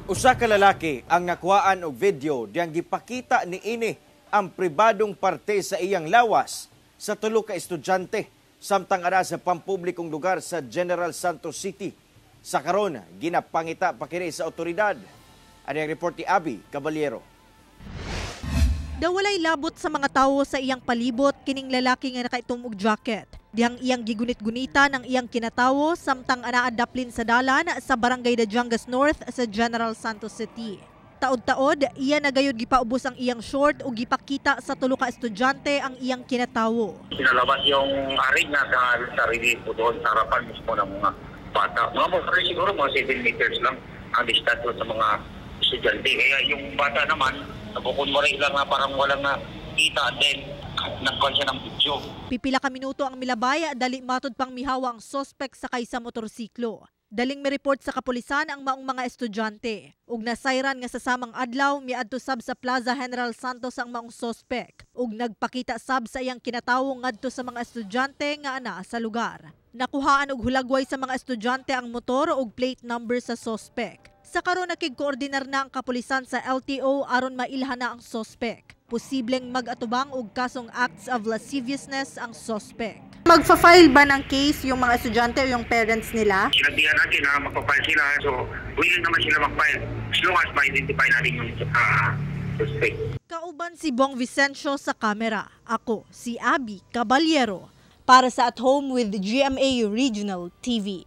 Usa ka lalaki ang nakuhaan og video diyang gipakita niini ang pribadong parte sa iyang lawas sa tulo ka estudyante samtang ara sa pampublikong lugar sa General Santos City. Sa karon, ginapangita pa kini sa otoridad. Ani ang report ni Abby Caballero. Daw walay labot sa mga tawo sa iyang palibot kining lalaki nga nakaitom og jacket. Dihang iyang gigunit-gunitan ang iyang kinatawo samtang anaa daplin sa dalan sa Barangay Dadiangas North sa General Santos City. Taod-taod, iya na gayud gipaubos ang iyang short ug gipakita sa tulo ka estudyante ang iyang kinatawo. Pinalabas yung ari niya sa sarili po doon sa harapan mismo ng mga bata. Mga mga siguro mga 7 meters lang ang distance doon sa mga estudyante. Kaya yung bata naman, nagkukunwari lang na parang walang nakita, then nagkuhan siya ng video. Pipila ka minuto ang milabay, dali matud pang mihawa ang sospek sakay sa motorsiklo. Daling mireport sa kapulisan ang maong mga estudyante. Ug nasayran nga sa samang adlaw, miadto sab sa Plaza General Santos ang maong sospek. Ug nagpakita sab sa iyang kinatawo ngadto sa mga estudyante nga ana sa lugar. Nakuhaan og hulagway sa mga estudyante ang motor ug plate number sa sospek. Sa karon, nakigkoordinar na ang kapulisan sa LTO aron mailhan na ang sospek. Posibleng mag-atubang og kasong acts of lasciviousness ang sospek. Magfa-file ba ng case yung mga estudyante o yung parents nila? Sinabihan natin na magpa-file sila, so willing naman sila mag-file as long as ma-identify natin yung suspect. Kauban si Bong Vicencio sa kamera. Ako si Abby Caballero para sa At Home with GMA Regional TV.